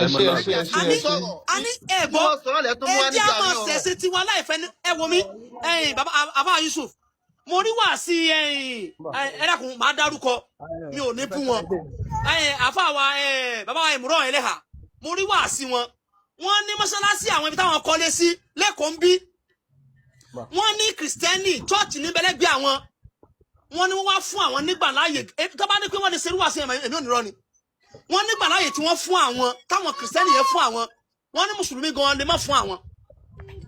Ẹ Ẹ ṣe, máa ẹ ṣe, ẹ ṣe, Àní ẹ ṣe. àní ẹ gbọ́, ẹ jẹ́ á máa ṣẹ̀sìn tiwa láìfẹ́ ní. Ẹ wo mi, ẹ̀yin bàbá àbá Yusuf, mo rí wá sí ẹ̀yin. Ẹ dákun, màá dárúkọ, mi ò ní bú wọn. Ẹ̀yin àfa wa, bàbá wa ìmúrọ̀ ẹlẹ́hà, mo rí wá sí wọn. Wọ́n ní mọ́ṣáláṣí àwọn ibi táwọn kọ́lé sí lẹ́kọ̀ọ́ ń bí. Wọ́n ní Christian church níbẹ̀lẹ́gbẹ̀ àwọn. Wọ́n ní wọ́n wá fún àwọn nígbà láàyè. Tó bá ní pé wọ́n ní serú wá sí, èmi ò ní rọ́ ni. Wọ́n nígbà láàyè tí wọ́n fún àwọn táwọn Christian yẹn fún àwọn. Wọ́n ní mùsùlùmí gan lè má fún àwọn.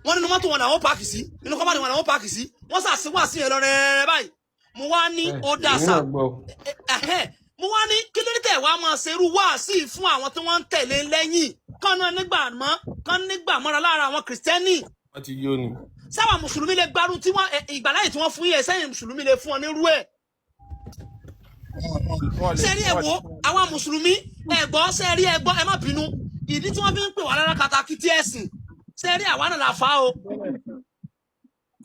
Wọ́n nínú mọ́tò wọn làwọn park sí, nínú kọ́mọ́dé wọn làwọn park sí. Wọ́n sàṣì wá sí yẹn lọ rẹ́rẹ́ báyìí. Mo wá ní ó dà Èmi sà. náà gbọ́. Ẹ̀hẹ́, mo wá ní kí ló dé tẹ̀ wá máa ṣerú wá sí fún àwọn tí wọ́n ń tẹ̀lé lẹ́yìn kán náà nígbà mọ́, kán nígbà mọ́ra lára àwọn Christian. Wọ́n ti yó ni. Sáwọn mùsùlùmí lè gbarú tí wọ́n ìgbàláyè tí wọ́n fún yẹ sẹ́yìn, mùsùlùmí lè fún ọ nírú ẹ̀? Wọ́n lè Sẹ́rí, ẹ̀ wo àwọn mùsùlùmí, ẹ̀ gbọ́, sẹ́rí, ẹ̀ gbọ́, ẹ má bínú. Ìdí tí wọ́n fi ń pè wá lára katakítí ẹ̀sìn, sẹ́rí, àwa náà la fà á o.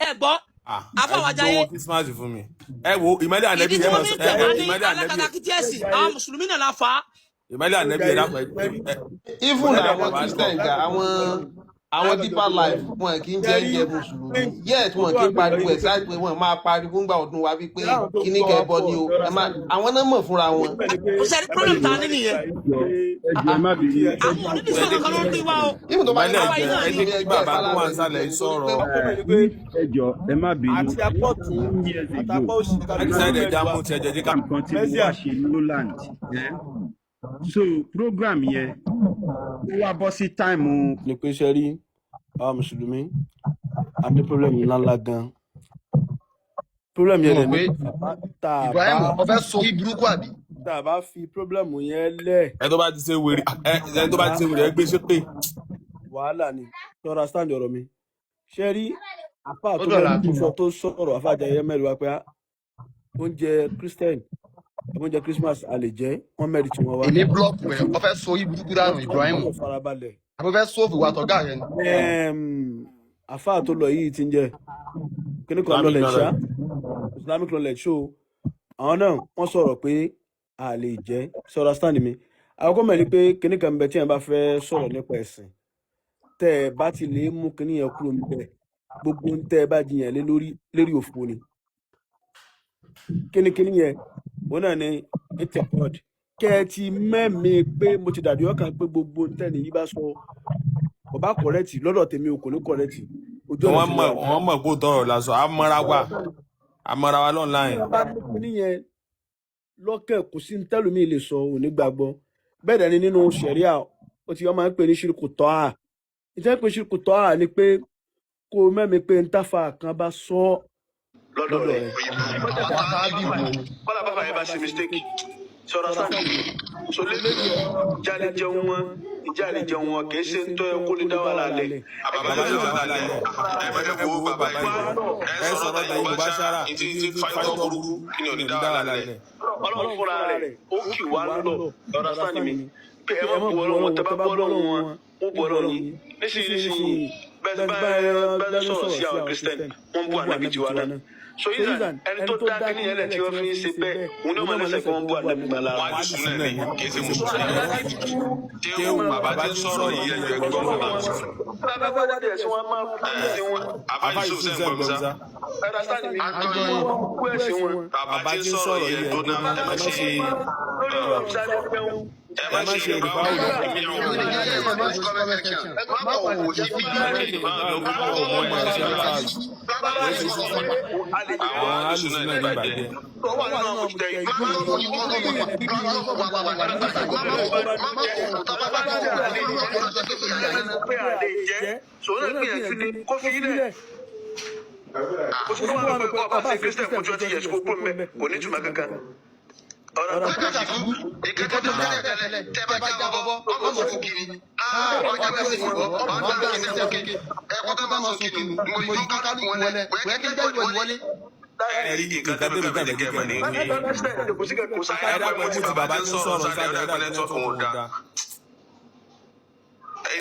Ẹ gbọ́. Ah, ẹ Afáwájáyé. gbowó Christmas fún mi. Ẹ wo ìmọ̀lẹ̀ Ìdí ànẹ́bí tí ẹ wọ́n mọ̀ fi ń ẹ pè wá ní ìmọ̀lẹ̀ ànẹ́bí. alákatakítí ẹ̀sìn, àwọn mùsùlùmí náà la fà á. Ìmọ̀lẹ̀ ànẹ́bí, ẹ dákun, ẹ Even ìmọ̀lẹ̀ àwọn bàbá Christian gan, àwọn Deeper Life, wọn kì í jẹ oúnjẹ mùsùlùmí, yet wọn kì í pariwo ẹ̀ sáà pé wọn máa pariwo ńgbà ọdún wa wípé kíní kẹbọ ni o. Ẹ má, àwọn náà mọ̀ fúnra wọn. Kò sẹ́rí, problem ta ní nìyẹn. Ẹ jọ̀ọ́, ẹ má bínú. Àwọn onídìí kankan ló ń rí wa o. Even tó bá yẹ Ìmọ̀lẹ̀ Àwa yìí náà ẹ ni. jẹ́ kí bàbá tó wà nísàlẹ̀ yìí sọ̀rọ̀. Ẹ jọ̀ọ́, ẹ má bínú. Àti apọ̀tún Years ago, àtàpọ̀ òsì. Láti sáyẹ̀dẹ̀ ẹja mú tiẹ̀ jẹ́ ká. Program kan tí mo wá ṣe ní Holland, eh? So program yẹn, ó wá bọ́ sí time Ni pé ṣe rí àwọn mùsùlùmí, a ní problem ńláńlá gan. Problem yẹn Mo dẹ̀ mọ̀ ni pé tá a Ibrahim bá ó fẹ́ sọ orí burúkú, àbí? Tá a bá fi problem yẹn lẹ̀, Ẹ tó bá ti ṣe wèrè, ẹ tó bá ti ṣe wèrè, ẹ gbé ṣépè. Wàhálà ni. To understand ọ̀rọ̀ mi, ṣe rí àfáà Ó tó dọ̀la. mẹ́rin tó sọ, tó sọ̀rọ̀, àfáà Jayé mẹ́rin wá pé á, oúnjẹ Christian, oúnjẹ Christmas, a lè jẹ. Wọ́n mẹ́rin tí wọ́n wá. Èmi block ẹ̀, ó fẹ́ sọ orí burúkú dànù, Ibrahim. Wọ́n farabalẹ̀. Àbí ó fẹ́ sóòfù wa tọ̀gá rẹ ni? Àfáà tó lọ yìí ti ń jẹ kíní kan Islamic knowledge ṣá. knowledge. Islamic knowledge show, àwọn náà wọ́n sọ̀rọ̀ pé a lè jẹ́. Ṣe understand mi? Àkọ́kọ́ mẹ́rin pé kíní kan bẹ tí yẹn bá fẹ́ sọ̀rọ̀ nípa ẹ̀sìn, tẹ́ ẹ bá ti lè mú kíní yẹn kúrò níbẹ̀, gbogbo ń tẹ́ ẹ bá jiyàn lé lórí lérí òfo ni. Kíní kíní yẹn, òun náà ni itikad. Kẹ́ ẹ ti mẹ́mi pé mo ti dàbí ọkàn pé gbogbo ń tẹ́ni yìí bá sọ, kò bá correct lọ́dọ̀ tèmi o, kò ní correct ojú ọ̀nà Wọ́n tí mọ̀ mo wà. Wọ́n mọ̀ pé tọrọ lásán, àmọ́ra wa online. Tí wọ́n bá mú kíní yẹn lọ́kàn, kò sí ní tẹ́lómi lè sọ òní gbàgbọ́. Bẹ́ẹ̀ dẹ̀ ni nínú ṣẹ̀ríà, ó ti wọ́n máa ń pè ní ṣírkù tọ́à. Ìtẹ́ pé ṣírkù tọ́à ni pé kó o mẹ́mi pé ntáfà kan bá sọ lọ́dọ̀ lọ́dọ̀ rẹ̀. rẹ̀. Àwọn sáábì wo? Kọ́lá bàbá yẹn bá ṣe mistake sọ̀rọ̀ sáà so lélẹ̀ ìjà lè jẹun wọn, ìjà lè jẹun wọn, kì í ṣe ń tọ́ ẹ kó lè dá wàhálà lẹ̀. Bàbá yóò bàbá lẹ, ẹ wo bàbá yìí, ẹ sọ̀rọ̀ tẹ̀yìn bó bá ṣára tí fáìtọ́ burúkú kí ni ò ní dá wàhálà lẹ̀. Ọlọ́run fúnra rẹ̀ ó kì wá lọ ọ̀rọ̀ sáà ni mi pé ẹ má bu Ọlọ́run wọn. Tẹ bá bu Ọlọ́run wọn, wọ́n bu Ọlọ́run yín. Nísinsìnyí bẹ́ẹ̀ bẹ́ẹ̀ sọ̀rọ̀ sí àwọn Christian, wọ́n bu ànábì tiwa náà. So yíyan ẹni tó dá kíní yẹn lẹ̀ tí wọ́n fi ń ṣe bẹ́ẹ̀, òun ní ọmọ ẹlẹ́sẹ̀ kí wọ́n bu ànábì gbà lára. Wọn á sùn náà ni, kì í ṣe mùsùlùmí. Ṣé bàbá tí ń sọ̀rọ̀ yìí, ẹjọ́ ẹgbọ́n bàbá. Bàbá bá jáde ẹ̀sìn wọn máa kú ẹ̀sìn wọn. Àbá Yusuf, sẹ́ ń gbọ́ mi sá? Ẹ̀rọ sáà ni mi kú ẹ̀sìn wọn. Bàbá tí ń sọ̀rọ̀ yìí, ẹjọ́ náà, ẹ má ṣe Lórí ọ̀rọ̀ sáré jẹun. Ẹ má ṣe ìrìbáwò èmi ò Má kọ̀ wò sí bí. Àwọn alùsùn náà ní ìbàjẹ́. Ó wà nínú àwọn òṣìṣẹ́ yìí. Pé a lè jẹ́ sòwò náà gbìyànjú ni kó fi ilẹ̀. Kò sí wàhálà pé ọba ṣe Christian fún 20 years kó kúrò mbẹ, kò ní ìtumọ̀ kankan. Ọ̀rọ̀ Ìkẹ́kẹ́ tó tẹ́lẹ̀ tẹ́lẹ̀ tẹ́ bá já bọ́ ọmọ sọ fún kiri ọjà bẹ́ẹ̀ sì bọ́ ọmọ bá ń sẹ́ òkè ẹ̀kọ́ tó bá sọ kiri mo yí kálukú wọn lẹ kò yẹ kí bẹ́ẹ̀ wọlé. Ẹ rí nǹkan tẹ́lẹ̀ mi tàbí kẹ́ ẹ mọ̀ ní pé kò sí kò sáyà. Ẹ dákun, ẹ mú ti bàbá tí ń sọ̀rọ̀ sálẹ̀, ẹ dákun, nẹ́tíwọ́ọ̀kì wọn ò dáa.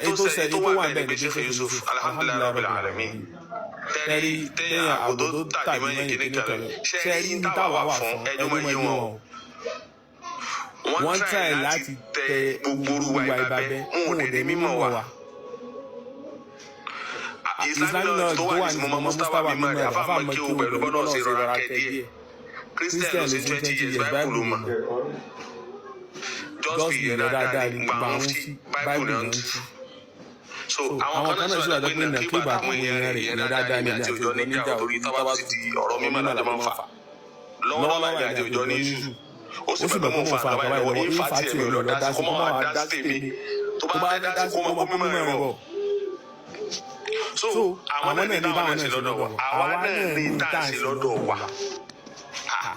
Èyí tó ṣe, èyí tó wà bẹ́ẹ̀ ni pé Sheikh Yusuf, alhamdulillahi rabbil alamin, tẹ́rí téèyàn àgbo tó tàbí mọ́yìn kìíní kan, ṣe rí ní táwa wà fún ẹjọ́ mọ́ yé wọn o. Wọ́n try láti tẹ gbogbo orúwa ìbàbẹ́, wọn ò dẹ̀ ní mímọ̀ wa. Islamic knowledge tó wà ní mọ̀mọ́ Mustapha mímọ́ rẹ̀ àfa mọ̀ kí o pẹ̀lú bọ́dọ̀ ṣe rọra kẹ́ díẹ̀. Christian ló ṣe 20 years, Bible ló mọ̀. Just be yẹn dáadáa ní gbà wọn sí Bible náà ń tú. So àwọn kan náà sì wà tó pé nàkíbà àwọn èèyàn rẹ̀ yẹn dáadáa ní àti òjò níjà, torí tábà ti di ọ̀rọ̀ mímọ́ làjọ máa ń fà lọ́wọ́lọ́wọ́ àti àti òjò ní iṣu. Ó sì pẹ̀lú mò ń fa àgbà báyìí lọ́wọ́, ìfà tiẹ̀ mi ò lọ dá sí, kó má wàá dá sí tèmi. Tó bá fẹ́ dá sí, kó má kó mímọ́ ẹ̀ bọ̀. So àwọn náà ní táwọn náà ṣe lọ́dọ̀ wa, àwa náà ní tá a ṣe lọ́dọ̀ wa.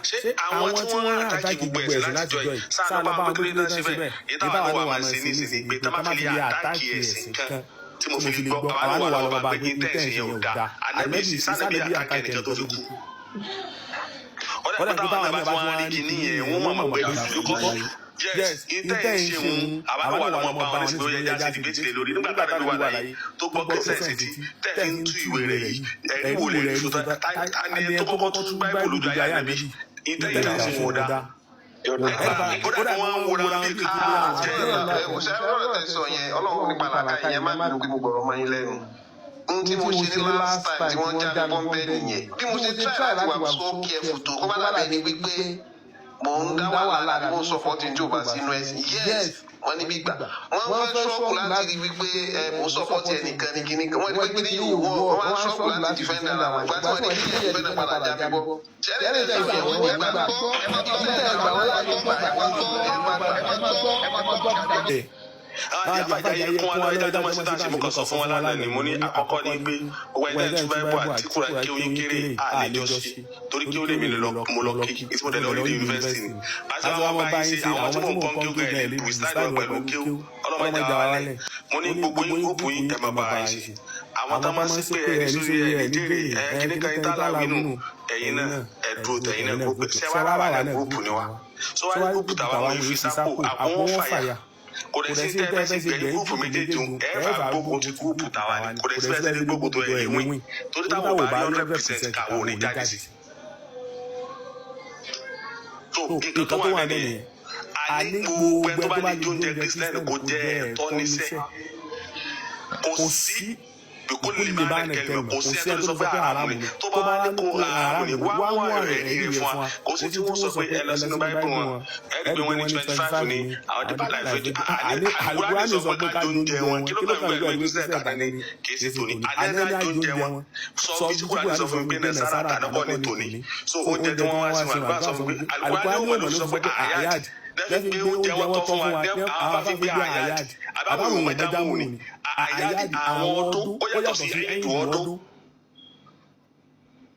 Ṣé àwọn tí wọ́n ń attack gbogbo ẹ̀sìn láti jọ yìí sáà lọ bá wọn pé kí ló ṣe bẹ́ẹ̀? Èyí táwọn náà wà máa ṣe nísìnyí pé tá má fi lè attack ẹ̀sìn kan tí mo fi lè gbọ́, àwa náà wà lọ́wọ́ bá pé ní tẹ̀sí yẹn ò dáa. Ànábì sànábì attack ẹnìkan tó fi kú. Ọ̀dà pé táwọn náà bá ti wá rí kinní yẹn, wọ́n mọ̀ mọ̀ pé because yes, ìtẹ́ ń ṣe wọn, àwa náà wà lọ́wọ́ bá wọn nísìnyí. Ó yẹ já sí debate lé lórí nígbà tá a wà láyé tó gbọ́ kẹsẹ̀ sí ti tẹ́ fi ń tú ìwé rẹ̀ yìí. Ẹ̀rí wò lè rí sọ ta ni tó kọ́kọ́ tú báìbù lójú ayé ànábì? Ìtẹ́ ìtẹ́ ń ṣe wọn dá kódà wọn ń wòra bí ká jẹ́. Ẹ wò ṣe ọ̀rọ̀ tẹ́ sọ yẹn, Ọlọ́run nípa làákà yẹn, má bínú pé mo gbọ̀rọ̀ mọ́ yín lẹ́nu. Ohun tí mo ṣe ní last time tí wọ́n já mi bọ́m̀bẹ́ nìyẹn. Bí mo ṣe try láti wà so careful tó, kó bá lábẹ́ ni wípé mò ń dá wàhálà ni, mò ń support ní tí ò bá sínú ẹ̀sìn. Yes, wọ́n ní gbígbà wọ́n fẹ́ ṣọ́ọ̀kù láti rí wípé ẹ mò ń support ẹnìkan ní kíní kan. Wọ́n ní pé kíní yóò wọ́, wọ́n wá ṣọ́ọ̀kù láti defend ara wọn. Ìgbà tí wọ́n ní kíní yẹn defend, padà já mi bọ́. Ṣẹ́ni tẹ̀ sọ yẹn, wọ́n ní gbà ẹ má gbọ́, ẹ má gbọ́, ẹ má gbọ́, ẹ má gbọ́, ẹ má gbọ́, ẹ má gbọ́. Àwọn àjàyè kún wa lọ́wọ́ ìdájọ́ mọ́sí tá a ṣe. Mú kan sọ fún wọn lánàá ni, mo ní àkọ́kọ́ ni pé owó ẹ̀dá ìtura ẹ̀bù àti kúra kí oyin kéré àlejò ṣe, torí kí ó lè mi lọ mo lọ kí tí mo dẹ̀ lọ rí ní yunifásitì ni àti àwọn ọmọ báyìí ṣe àwọn tí mò ń kọ́ kí ó gbẹ ẹ̀ lè bù sítáìlì wọn pẹ̀lú kí ó ọlọ́mọ ìjà wa lẹ̀. Mo ní gbogbo yín, gúrúùpù yín, ẹ̀ máa bá a ṣe. Àwọn tá máa ń sí pé ẹ̀ ní sórí ẹ̀ ní jèrè ẹ̀ kíní kan yín tá láwínú, ẹ̀yin náà ẹ̀ dúró tẹ̀yin náà. Gúrúùpù ṣẹ́ wá rárá náà, gúrúùpù ni wa sọ wá ní gúrúùpù tàwa wọn fi sápò àpò wọn fàyà. Kò dẹ̀ sí tẹ́ ẹ fẹ́ sí gbẹ̀yìn gúrúùpù méjèèjì ń ẹ fà gbógun ti gúrúùpù tàwa ni. Kò dẹ̀ sí fẹ́ sí gbógun tó ẹ̀ lè win, torí táwọn ò bá rí 100% káwọn ò ní jáde sí. So nǹkan tó wà nìyẹn. Àní gbogbo ẹni tó bá lè jóúnjẹ Christian kò jẹ́ ẹ̀tọ́ níṣẹ́. Kò sí kó lè bá rẹ̀ kẹlẹ̀, kò sí ẹni tó sọ pé haramu ni. Tó bá ní kó haramu ni, wá wá ẹ̀rí rẹ̀ fún wa. Kò sí tí wọ́n sọ pé ẹ lọ sínú báíbù wọn, ẹ rí pé wọ́n ní 25 ní àwọn Deeper Life rédíò. Àní àlùkùránì sọ pé ká jóúnjẹ wọn. Kí ló kàn pẹ̀lú Christian tàbí ní kì í ṣe tòní? Àní ká jóúnjẹ wọn sọ bí Kúránì sọ fún mi pé Nàìjíríà àtàlọ́kọ̀ ní tòní. So oúnjẹ tí wọ́n wá sí wọn, àgbà sọ fún mi pé àlùkùránì wọn ló sọ pé àyáàdì lẹ́fi gbé oúnjẹ wọn tọ́ fún wa, àwọn bá fi gbé àyáàdì àbáwọn òun ẹ̀dá mú ni àyáàdì àwọn ọdún ó yàtọ̀ sí ẹ̀dù ọdún.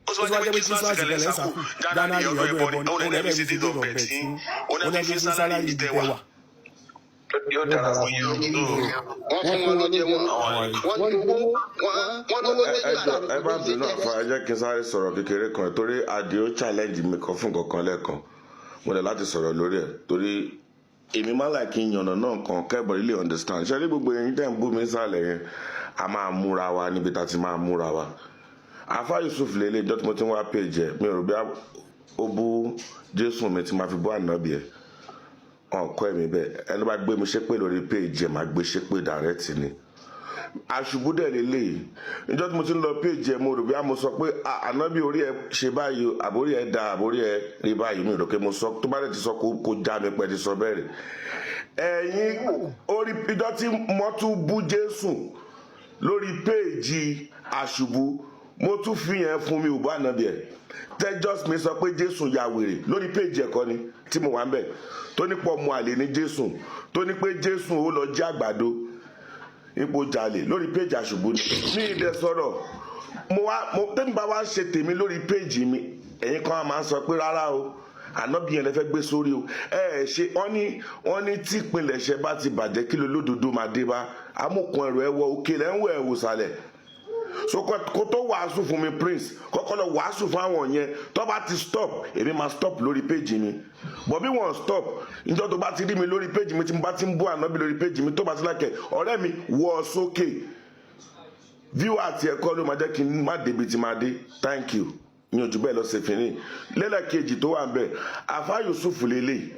Ó sọ wájú pé Christmas kẹlẹ̀ sàkó January ọdún ẹ̀bọ ni òun ẹ̀dá fi ṣe date of birth yín, òun ẹ̀dá fi ṣe salary ìtẹ̀ wa. Yóò dára fún yín o. Wọ́n fún wọn lóúnjẹ wọn, wọ́n ní owó wọ́n lówó. Ẹ jọ, ẹ má bínú àfa, ẹ jẹ́ kí n sáré sọ̀rọ̀ kékeré kan, torí Adio challenge mi kan fún nǹkan kan lẹ́ẹ̀kan. Mo dẹ̀ láti sọ̀rọ̀ lórí ẹ̀, torí èmi má láì kí n yànnà náà kan kẹ́bọ̀ ilé understand. Ṣé ní gbogbo ẹ̀yin tẹ́ ń bú mi sálẹ̀ yẹn, a máa múra wa níbi tá a ti máa múra wa. Àfa Yusuf lélẹ̀, ìjọ tí mo ti ń wá page ẹ̀, mi ò rò bí ó bú Jésù mi tí máa fi bú ànábì ẹ̀. Ọkọ ẹ̀mí bẹ́ẹ̀, ẹni bá gbé mi ṣépè lórí page ẹ̀, máa gbé ṣépè direct ni. Àṣùbúdẹ̀ lélẹ̀, ìjọ tí mo ti ń lọ page ẹ̀, mo rò bí mo sọ pé ànábì orí ẹ̀ ṣe báyìí o, àbórí ẹ̀ da, àbórí ẹ̀ rí báyìí. Mi rò pé mo sọ. Tó bá dẹ̀ ti sọ, kó já mi pẹ́ ti sọ bẹ́ẹ̀ rẹ̀. Ẹ̀yin orí ìjọ tí mo tún bú Jésù lórí page àṣùbù, mo tún fi yẹn fún mi ò bá ànábì ẹ̀. Tẹ́jọ́s mi sọ pé Jésù ya wèrè lórí page ẹ̀kọ́ ni tí mo wà ń bẹ̀, tó ní pọ̀ mu àlè ní Jésù, tó ní pé Jésù ó lọ jí àgbàdo ipò jalè lórí page àṣùbù ni. Ní ìdẹ sọ̀rọ̀ mo wá mo tẹ́mi bá wá ṣe tèmi lórí page mi, ẹ̀yin kan máa ń sọ pé rárá o, ànábì yẹn lè fẹ́ gbé sórí o. Ẹ ẹ ṣe wọ́n ní tí ìpilẹ̀ṣẹ̀ bá ti bàjẹ́, kí ló lódodo máa dé bá amúkun ẹrù ẹ wọ òkè lẹ́ ń wọ ẹ̀wò sàlẹ̀. So kó tó wàásù fún mi, Prince, kọ́kọ́ lọ wàásù fún àwọn yẹn. Tó bá ti stop, èmi máa stop lórí page mi. But bí wọ́n stop, níjọ́ tó bá ti rí mi lórí page mi tí mo bá ti ń bú ànábì lórí page mi, tó bá ti lákẹ́ ọ̀rẹ́ mi wọ́ ọ sókè, viewer àti ẹ̀kọ́ ló máa jẹ́ kí n má débi tí máa dé. Thank you. Mi ò jù bẹ́ẹ̀ lọ. Ṣe fínní lẹ́lẹ́kejì tó wà ń bẹ̀, Àfa Yusuf lélẹ̀.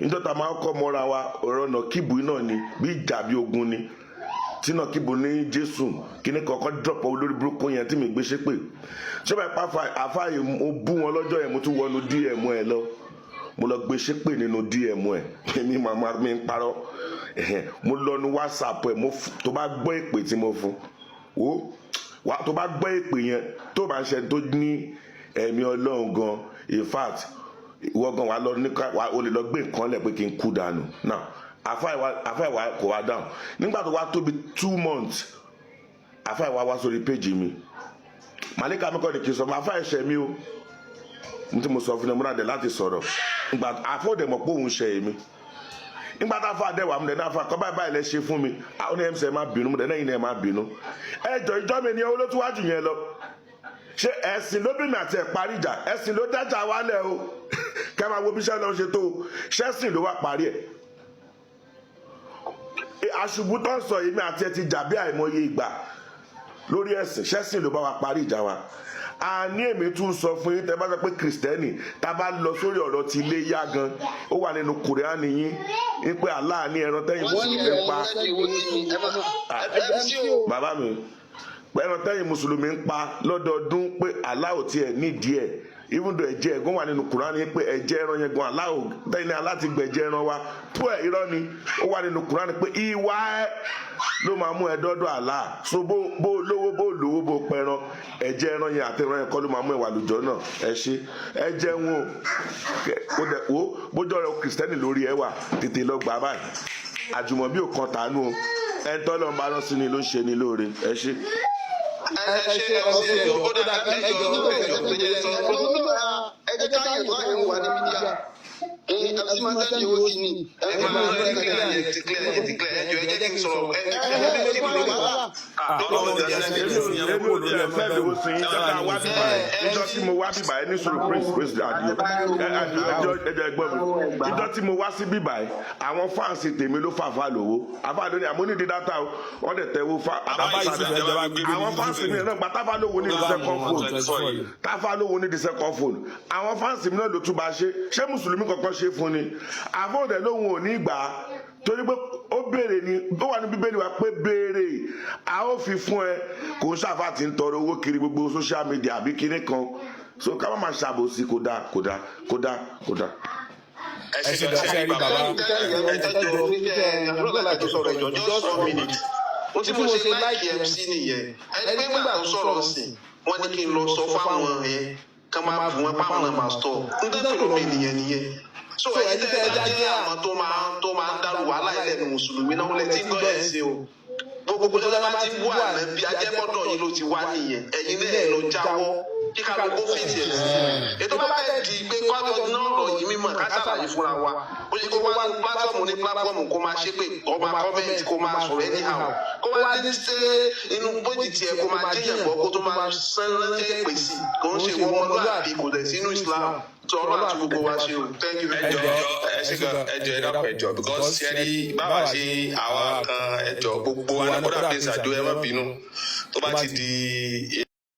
Níjọ́ ta máa kọ́ mọ́ra wa, ọ̀rọ̀ Nàkíbù náà ni, bí ìjà bí ogun ni, tí Nàkíbù ní Jésù kíní kọ̀ọ̀kan drop olórí burúkú yẹn tí mi gbé ṣépè. Ṣé báyìí pa àfa yìí, mo bú wọn lọ́jọ́ yẹn, mo tún wọnú DM ẹ lọ, mo lọ gbé ṣépè nínú DM ẹ. Èmi màmá mi ń parọ́. Ẹ̀hẹ̀n, mo lọ nu WhatsApp ẹ, tó bá gbọ́ èpè tí mo fún wo wá, tó bá gbọ́ èpè yẹn, tó bá ń ṣe tó ní ẹ̀mí Ọlọ́run gan, in fact, ìwọ gan wà lọ ní ká wà, o lè lọ gbé nǹkan lẹ̀ pé kí n kú dànù. Now, àfa ìwà kò wá dáhùn. Nígbà tó wá tóbi 2 months, àfa ìwà wá sórí péjì mi. Màlíkà mi kọ́ ni kì í sọ ma àfa ẹ̀ṣẹ̀ mi o. N tí mo sọ fún ẹ, mo náà dẹ̀ láti sọ̀rọ̀ ìgbà àfọ̀dẹ̀ mọ̀ pé òun ṣe èmi. Nígbà tá a fa àdẹwà mi dẹ̀ náà fa kọ́ báyìí báyìí lẹ ṣe fún mi. Àwọn ní MC, ẹ má bínú. Mo dẹ̀ náà yìí ní ẹ má bínú. Ẹ jọ ìjọ mi ni olótúwájú yẹn lọ. Ṣé ẹ̀sìn ló bí mi àti ẹ̀ parí ìjà? Ẹ̀sìn ló dájà wálẹ̀ o. Kẹ́ máa wo bí iṣẹ́ lọ́n ṣe tó o. Ṣẹ́sìn ló wá parí ẹ̀? Àṣùbù tó ń sọ yìí, mi àti ẹ ti jà bí àìmọye ìgbà lórí ẹ̀sìn. Ṣẹ́sìn ló bá wa parí ìjà wa? Àní èmi tún sọ fún yín, tẹ bá sọ pé Kìrìsìtẹ́nì, tá a bá lọ sórí ọ̀rọ̀ ti ilé yá gan, ó wà nínú Kùránì yín ní pé Allah ní ẹran tẹ́yìn Wọ́n ní mùsùlùmí ń ẹ̀wọ̀n pa. sẹ́ni owó sí mi, ẹ má ẹ sí o. Bàbá mi, ẹran tẹ́yìn mùsùlùmí ń pa lọ́dọọdún, pé Allah ò tiẹ̀ nídìí ẹ̀, even though ẹ̀jẹ̀ ẹ̀gún wà nínú Kùránì pé ẹ̀jẹ̀ ẹran yẹn gan, Allah ò tẹ́yìn ní Allah ti gbẹ̀jẹ̀ ẹran wa tó ẹ̀. Irọ́ ni. Ó wà nínú Kùránì pé ìwà ẹ̀ ló máa mú ẹ dọ́dọ̀ Allah. So bó lówó, bó lówó, bó pẹran, ẹ̀jẹ̀ ẹran yẹn àti ẹran yẹn kọ́ ló máa mú ẹ wà lùjọ́ náà. Ẹ ṣe, ẹ jẹun o. Ó dẹ̀ wo bójú ọ̀rọ̀ Kìrìsìtẹ́nì lórí ẹ wà, tètè lọ gbà báyìí. Àjùmọ̀bí ò kan tàánú o. Ẹ ń tọ́lọ́ ń bá rán sí ni ló ń ṣe ni lóore. Ẹ ṣe. Ẹ ṣe, ẹ ṣe, ẹjọ, ó dà, ẹjọ, ẹjọ tó jẹ sọ. Ẹ jẹ́ ká yẹ̀ tó àyẹ̀wò wà ní media. MC máa sẹ́ni owó sí ni. Ẹ máa ẹ ti clear, ẹ ti clear, ẹ ti clear. Ẹjọ, ẹ jẹ́ kí n sọ̀rọ̀. Ẹ ẹ Ọlọ́run jẹ́ sẹ́ni Èmi ò ẹ̀sìn yẹn èmi kúrò ò lórí tiẹ̀ ẹ̀ má fẹ́ bẹ̀rù. lówó sí yín. Jẹ́ ká wá bíbá ẹ̀. Ìjọ tí mo wá bíbá ẹ̀ ní sùúrù, Prince, Prince Adio, ẹ Adio, ẹjọ, ẹjọ, ẹgbọ́n mi. Ìjọ tí mo wá sí bíbá ẹ̀, àwọn fans tèmi ló fàfà lówó. Àfà lónìí àmọ́ ní data o, wọ́n dẹ̀ tẹ̀wó fa. Bàbá Yusuf, ẹ jọba gbé Àwọn fans mi náà gba táfà lówó ní the second phone, táfà lówó ní the second phone. Àwọn fans mi náà ló tún bá ṣe. Ṣé mùsùlùmí kankan ṣe fún ni? Àfọ̀dẹ̀ lóhun ò ní gbà á torí pé ó béèrè ni. Ó wà ní Bíbélì wa pé béèrè, a ó fi fún ẹ. Kò ń ṣàfà tí ń tọrọ owó kiri gbogbo social media àbí kinní kan. So ká má máa ṣàbòsí. Kò dáa, kò dáa, kò dáa, kò dáa. Ẹ ṣe gan, ṣe rí bàbá. Just one minute. Ohun tí mo ṣe like MC nìyẹn. Ẹni pé nígbà tó sọ̀rọ̀ sí, wọ́n ní kí n lọ sọ fáwọn yẹn kán máa bù wọn páwọn náà máa stop n tẹ́ pẹ̀lú mi nìyẹn. So ẹ̀yin tẹ́ ẹ já jẹ́ àwọn tó máa ń dárú wàhálà ilẹ̀ ní mùsùlùmí náà wọlé tí ń gbọ́ ẹ̀ sí o, gbogbo tó bá ti bú ànábì, ajẹ́bọ́dọ̀ yìí ló ti wá nìyẹn. Ẹ̀yin náà lọ jáwọ́ kí kálukú fìtì ẹ̀ sí. Ètò bá fẹ́ di pé kọ́jọ náà rọ̀ yìí mímọ̀, ká ṣàlàyé fúnra wa. Ó yẹ kó wá ní platform, ní platform, kó máa ṣépè, kó máa comment, kó máa sọ̀rọ̀ anyhow, kó wá dé sí inú péjì tiẹ̀, kó máa jẹ́yàn gbọ́, kó tó máa sẹ́ńtẹ́ pè sí. Kò ń ṣe wọ́n ọmọlúwàbí, kò dẹ̀ sínú Islam tó. Ọlọ́run àti gbogbo wa ṣe o. Thank you. Ẹjọ, ẹ ṣe gan. Ẹjọ, ẹ dákun, ẹjọ, because ṣe rí báwa ṣe àwa kan, ẹjọ, gbogbo wa náà kódà, Prince Adio, ẹ má bínú tó bá ti di.